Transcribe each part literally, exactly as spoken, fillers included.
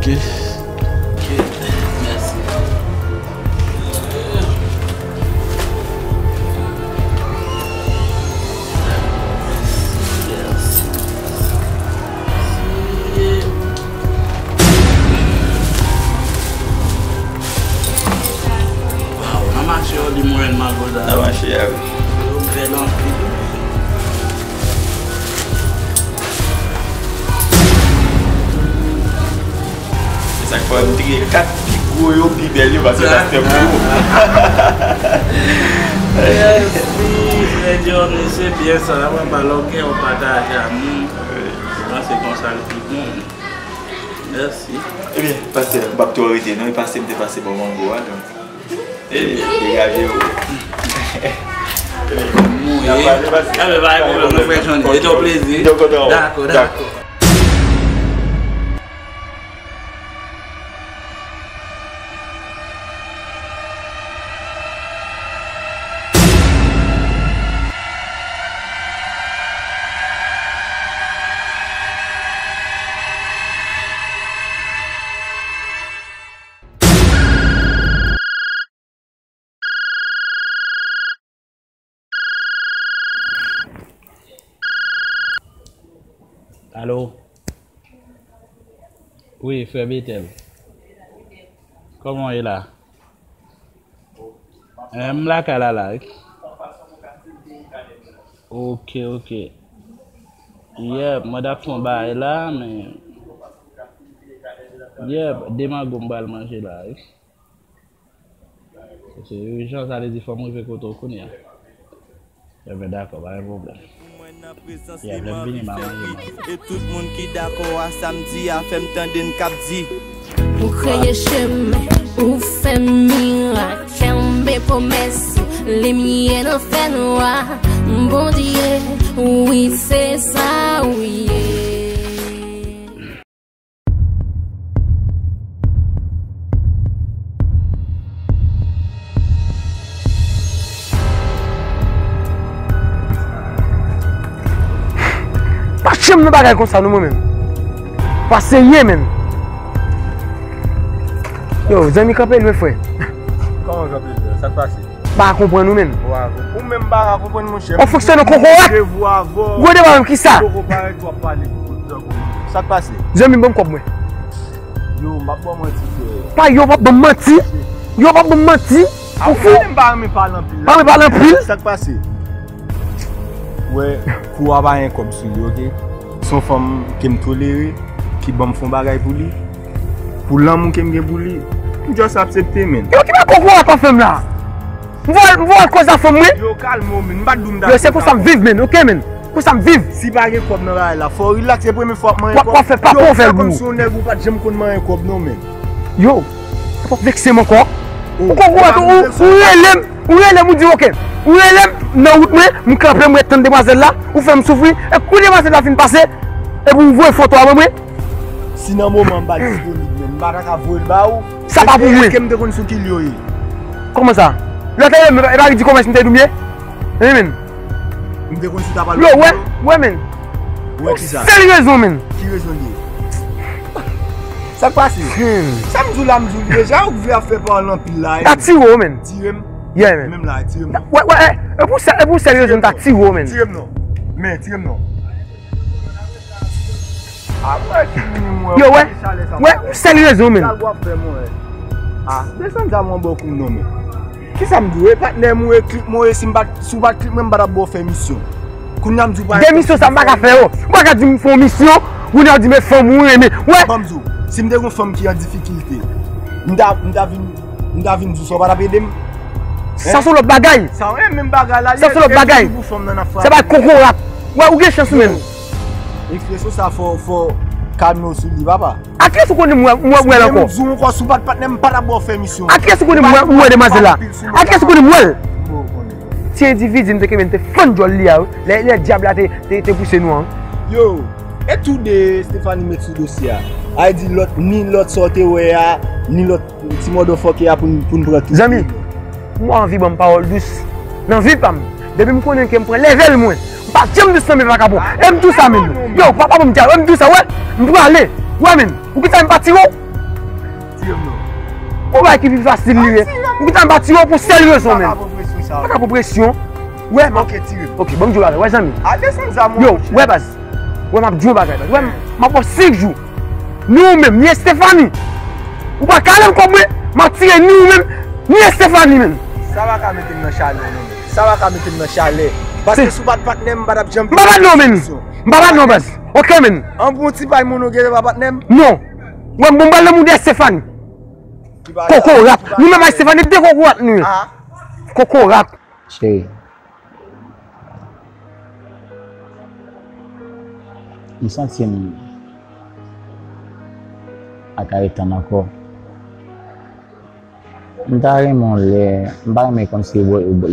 Ok, mèsi. Waw, nan mache yo, li mwen, Magoda. Nan mache a, wi. Yo bèl anpil. Se sa k fè m triye kat pi gwo yo, pi bèl yo, paske pastè pou ou. Mèsi, frè Johnny, se byen sa. Mwen ba lòk, yon pataje a moun. Mwen se konsa l pi bon. Mèsi. Ebyen, pastè, m p ap twò rete non, e pase m te pase bò mango a, donk. Ebyen. Degaje w. Mouye. N ap pale, pastè. Ebyen, pa gen pwoblèm, non, frè Johnny. Se te yon plezi. Yo kontan w. Dakò, dakò. Alo? Wi, frè Betel. Kòman w ye la? Eh, m lakay la la, wi. Ok, ok. Yep, mwen t ap fè yon bagay la, men, yep, de mango m pral manje la, wi. Se ijan, sa vle di fò m rive kote w kounye a. Ebyen, dakò, pa gen pwoblèm. Ya, lè m vini, m a manje, manje. E tout moun ki dakò a sa m di a, fè m tande n k ap di. Ou kreye chemen, ou fè mirak, kenbe pwomès ou, limyè nan fènwa, Bondye, wi, se sa ou ye. Pa janm nan bagay konsa non mwen menm. Pa serye menm. Yo, zanmi kanpe lwen frè. Kòman kanpe lwen? Sa k pase? Pa konprann ou menm. Ou pa konprann. Ou menm pa ka konprann monchè. Ou fonksyone kokorat. Devwa avè w. Gwo devwa menm kisa? Poko parèt w ap pale pou tout tan konn. Sa k pase? Zanmi m ban m kòb mwen. Yo, m ap ba w manti frè. Pa yo p ap ban m manti. Yo p ap ban m manti. Ou fou? Ou pa renmen pale anpil la. Pa renmen pale anpil. Sa k pase? Wè, kou a pa gen kòb sou li, oke? Se yon fanm ke m tolere, ki ban m fè yon bagay pou li. Pou lanmou ke m gen pou li, m just aksepte, men. Yo, ki bagay kokorat w ap fè m la? M voye, m voye koz a fanm mwen. Yo, kalme w, men. M pa t di w m ta. Yo, se konsa m viv, men. Oke, men. Konsa m viv. Si pa gen kòb nan bagay la, fò w relax, se premye fwa w ap manyen kòb. W ap fè pa pou w fè l pou ou. Yo, fè kòmsi yon nèg ou pa t janm konn manyen kòb, non, men. Yo, w ap vekse m ankò. Ou konn ou, ou rele m, ou rele m, ou di, oke. Ou rele m nan wout mwen, m kanpe, m ret tann demwazèl la, ou fè m soufri. E kou demwazèl la fin pase, epi ou voye foto a ban mwen. Si nan moman m pa disponib, men m pa ta ka voye l ba ou. Sa pa pou mwen. Èske m te konn sou ki l yo ye? Kòman sa? Lè w te rele m, e pa li di kòman m te di w m ye? Wi, men. M te konn sou ta pale. Yo, wè, wè, men. Wè ki sa? Sèl rezon, men. Ki rezon li ye? Sa k pase? Hmm. Sa m di w la, m di w li deja, ou vle ap fè pawòl anpil la. Ta tire w, men. Tire m? Yeah, men. Menm la, tire m non. Wè, wè, e, e pou sèl, e pou sèl rezon m ta tire w, men. Tire m non. Men, tire m non. Yo, wè, wè, sèl rezon, men. Sa w ap fè mwen? Ah, desann sa mwen bò kou non, men. Kisa m di w? E patnè m ou e klik mwen, e si m pa t, si w pa t klik mwen, m pa t ap ba w fè misyon. Kounye a m di w pa. De misyon sa m pa ka fè yo. Ou pa ka di m fè yon misyon, kounye a w di men fanm ou renmen. Wè. Ban m di w, si m te gen yon fanm ki an difikilte, m ta, m ta vin, m ta vin di w sa, w pa t ap ede m? Sa se yon lòt bagay. Sa yon menm bagay la. Sa se yon lòt bagay. Se pa kokorat. Wè, ou gen chans ou menm. Ekspresyon sa fò, fò kalme w sou li, papa. A kiyès ou konnen m wè, m wè, m wè l ankò? Si m di w ankò, si w pa t patnè m, m pa t ap ba w fè misyon. A kiyès ou konnen m wè, m wè demwazèl la? A kiyès ou konnen m wè l? Ti endividi m te kenbe, m te fann djòl li a, wi. Lè, lè dyab la te, te, te pouse nou an. Yo, e tou de Stephanie met sou dosye a. A di lòt, ni lòt sa w te wè a, ni lòt ti motherfucker a pou n, pou n pran tou. Zanmi, m anvi ban m pawòl dous nan vi pa m. Depi m konnen ke m pran lèvèl mwen, m pa janm dous nan men vakabon. E m di w sa menm. Yo, papa, bon, m di w, e m di w sa, wè, m prale. Wè, menm. Ou konn sa m pa tire w? Yon bagay ki pi fasil li ye. Ou gentan ba tire w pou sèl rezon menm. Pa ka pran presyon. Wè, ok, tire. Ok, ban m di w bagay. Wè, zanmi. Yo, wè, baz. Wè, m ap di w bagay, baz. Wè, m ap ba w senk jou. Ni ou menm, ni Estefani. Ou pa ka lè m kòb mwen, m ap tire ni ou menm, ni Estefani menm. Sa pa ka mete m nan chalè, non, menm. Sa pa ka mete m nan chalè. Paske si w pa t patnè m, m pa t ap janm. M pa patnè w, menm. M pa patnè w, baz. Ok, menm. An bon ti pay moun ou genlè pa patnè m. Non. Wè, m bon, m pral nan moun de Estefani. Kokorat. Nou menm ak Estefani, de kokorat nou ye. Kokorat. Cheri, m santi m pa ka ret tann ankò. M ta renmen w lè, m pa renmen kòmsi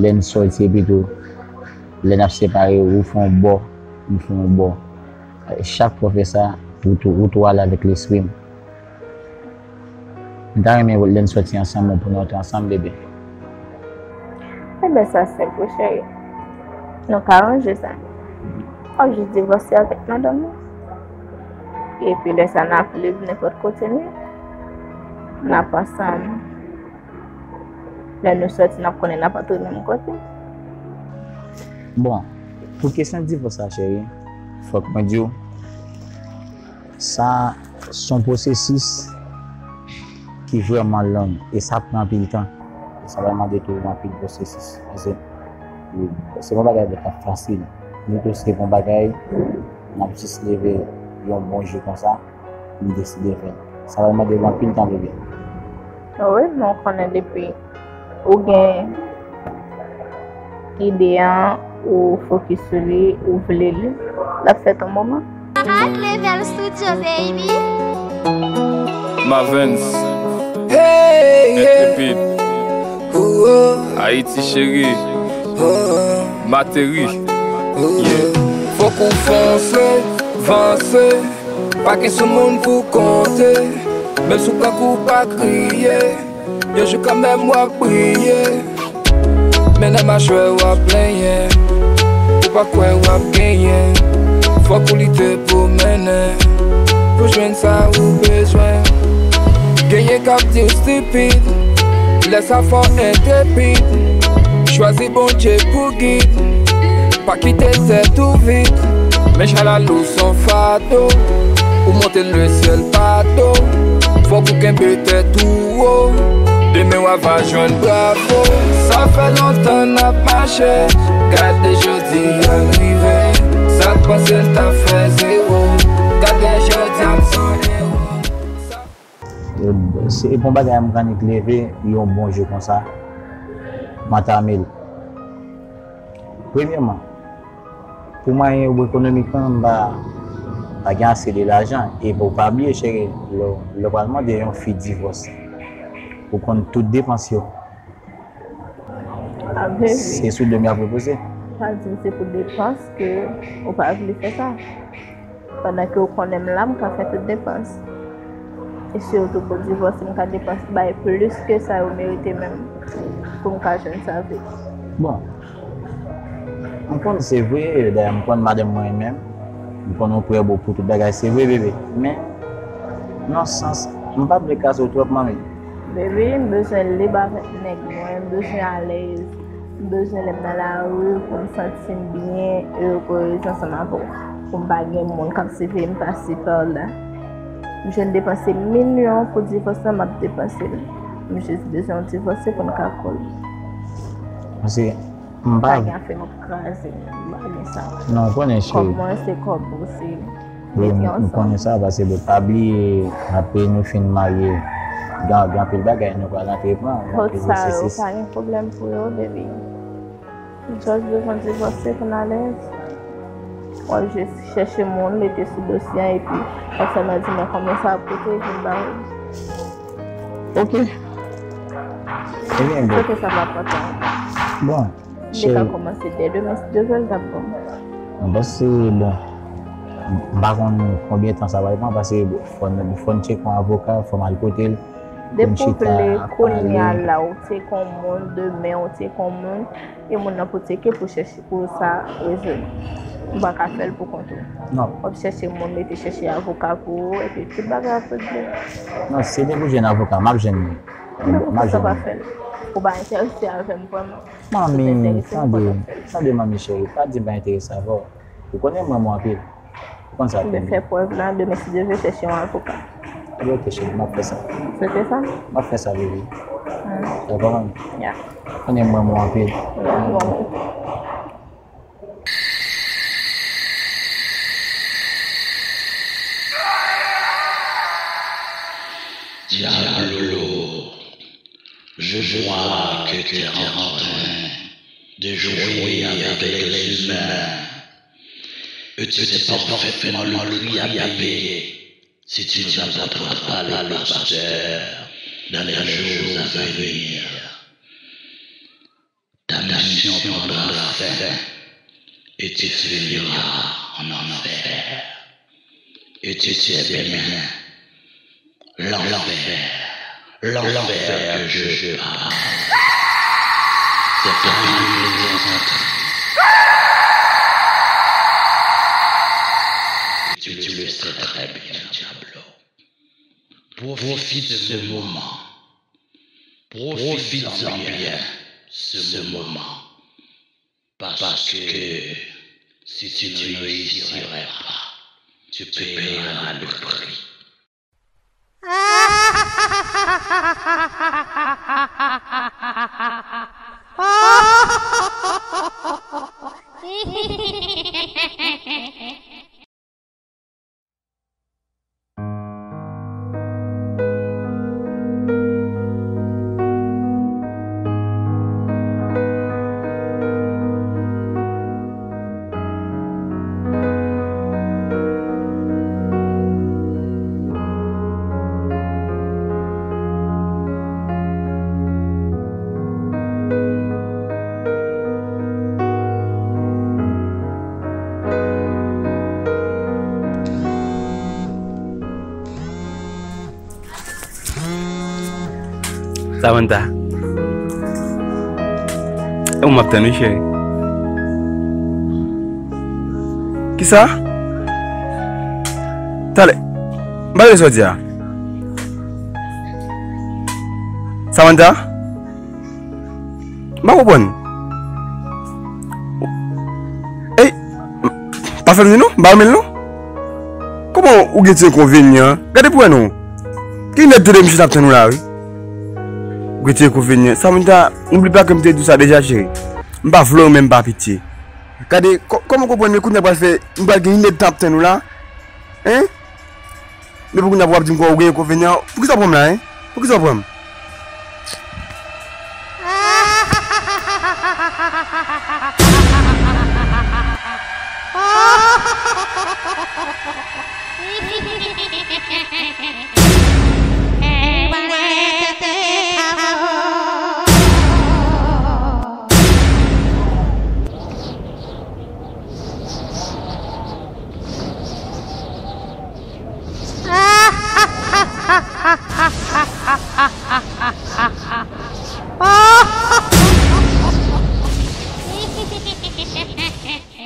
lè n sòti epi tou, lè n ap separe, ou fè yon bò, m fè yon bò. Chak fwa w fè sa, ou tou, ou tou ale avèk lespri m. M ta renmen lè n sòti ansanm, pou nou antre ansanm, bebe. Ebyen, sa senp wi, cheri. Nou ka ranje sa. W ap jis divòse avèk madanm ou. Epi lè sa, n ap lib nenpòt kote n ye. N ap ansanm. Lè nou sòti, n ap konnen n ap antre menm kote. Bon, pou kesyon divòs la, cheri, fòk mwen di w, sa se yon pwosesis ki vrèman long e sa pran anpil tan. E sa pral mande tou anpil pwosesis. Paske se pa yon bagay ki fasil. Nou tou se yon bagay, n ap jis leve yon bon jou konsa, m deside fè l. Sa pral mande w anpil tan, bebe. Wi, men w konnen depi ou gen ide an, ou fokis sou li, ou vle li, l ap fèt yon moman. High Level Studio, baby. Mavens. Hey, yeah. Intrépide. Ooh, oh. Ayiti cheri. Oh, oh. Materi. Ooh, yeah. Fòk ou fonse, vanse. Pa gen sou moun pou konte. Menm si w pran kou, pa kriye. Yon jou kanmenm w ap briye. Men nan machwè w ap plenyen. Ou pa kwè w ap genyen. Fòk ou lite pou mennen. Pou jwenn sa ou bezwen. Genyen k ap di w stipid. Lè sa fè w entrepid. Chwazi Bondye pou gid. Pa kite tèt ou vid. Men chay la lou s on fado. Ou monte lesyèl pa do. Fòk ou kenbe tèt ou wo. Demen w ava jwenn bravo. Sa fè lontan n ap mache. Gade jodi a n rive. Sa k panse l t ap fè zewo. Gade jodi a m s on ewo. Se, se pou yon bagay m kannik leve yon bon jou konsa, m antame l. Premyèman, pou mwayen ou ekonomikman, m pa, pa gen ase de lajan. E pou w pa bliye, cheri, lè, lè w pral mande yon fi divòs, ou konn tout depans yo. Ah, baby. Se sou do m y ap repoze. Pa di m se pou depans ke ou pa vle fè sa. Pandan ke ou konnen m la, m ka fè tout depans. E sitou pou divòse, m ka depans bay plis ke sa yo merite menm. Pou m ka jwenn sa vit. Bon. M konn se vre, dayè m konn madanm mwen menm. M konn ou prè pou tout bagay, se vre, bebe. Men, nan sans, m pa vle kraze w twòp, manmi. Baby, m bezwen lib avèk nèg mwen, m bezwen alèz, m bezwen lè m nan lari pou m santi m byen, erez ansanm avè w, pou m pa gen moun k ap siveye m pase pa la. M jwenn depanse milyon pou divòs la, m ap depanse l. M jis bezwen yon divòse pou n ka cool. Paske m pa gen afè m ap kraze, m pa gen sa. Non, ou konnen, cheri. Kòb mwen se kòb ou, se Wi, m, m konnen sa, paske bon, pa bliye, apre nou fin marye, gen, gen anpil bagay nou pral antreprann, gen anpil pwosesis. Tout sa yo pa gen pwoblèm pou yo, baby. M just bezwen divòse pou n alèz. W ap jis chèche moun, mete sou dosye a, epi w ap sèlman di mwen konbyen sa ap koute, epi m ba ou. Ok. Ebyen, bon. Kote sa pa pran tan. Bon. Li ka kòmanse dè demen, si Dye vle, l t ap bon. M panse, bon, m pa konn konbyen tan sa pral pran, paske fò n, fò n tcheke yon avoka, fò m al kote l, pou n chita pale. Depi w vle, kounye a la, ou tcheke yon moun, demen, ou tcheke yon moun, e moun nan pou tcheke pou chèche, pou sa rezoud. Ou pa ka fè l pou kont ou. Non. W ap chèche moun, mete chèche avoka pou ou, epi tout bagay ap regle. Non, si se te pou jwenn avoka, m ap jwenn li. Men poukisa w pa fè l? Ou pa enterese avè m vrèman? Manmi, tande, tande, manmi cheri, pa di m pa enterese avè w. Ou konnen m renmen w anpil. Ou konn sa, tande. Fè prèv la, demen si Dye vle, chèche yon avoka. Ebyen, ok, cheri, m ap fè sa. Se te sa? M ap fè sa, baby. Dakò, manmi? Ya. Ou konnen m renmen w anpil. Diablo, je vois que tu es en train de jouer avec les humains. Et tu sais parfaitement le prix à payer si tu n'apporteras pas le pasteur dans les jours à venir. Ta mission prendra fin et tu finiras en enfer. Et tu sais bien, l'enfer, l'enfer que je parle, c'est parmi les autres. Et tu le sais très bien, Diablo. Profite de ce moment. Profite-en bien, ce moment. Parce que si tu ne réussirais pas, tu paieras le prix. Samantha. E ou m ap tann, wi, cheri. Kisa? Talè. M pa tande sa w di a. Samantha? M pa konprann. Ey, pa fè m di non, m pa renmen l non. Kòman ou gen ti enkonvenyan? Gade pou wè non. Ki nèg tande misye t ap tann ou la, wi. Ou gen ti enkonvenyan. Samantha, oubli pa ke m te di w sa deja, cheri. M pa vle w renmen m pa pitye. Gade, kò-, kòman w konprann, men kounye a pral fè, m pral gen inèdtan ap tann ou la? Hein? Men pou kounye a pou w ap di m kwa ou gen enkonvenyan. Poukisa w pran m la, hein? Poukisa w pran m?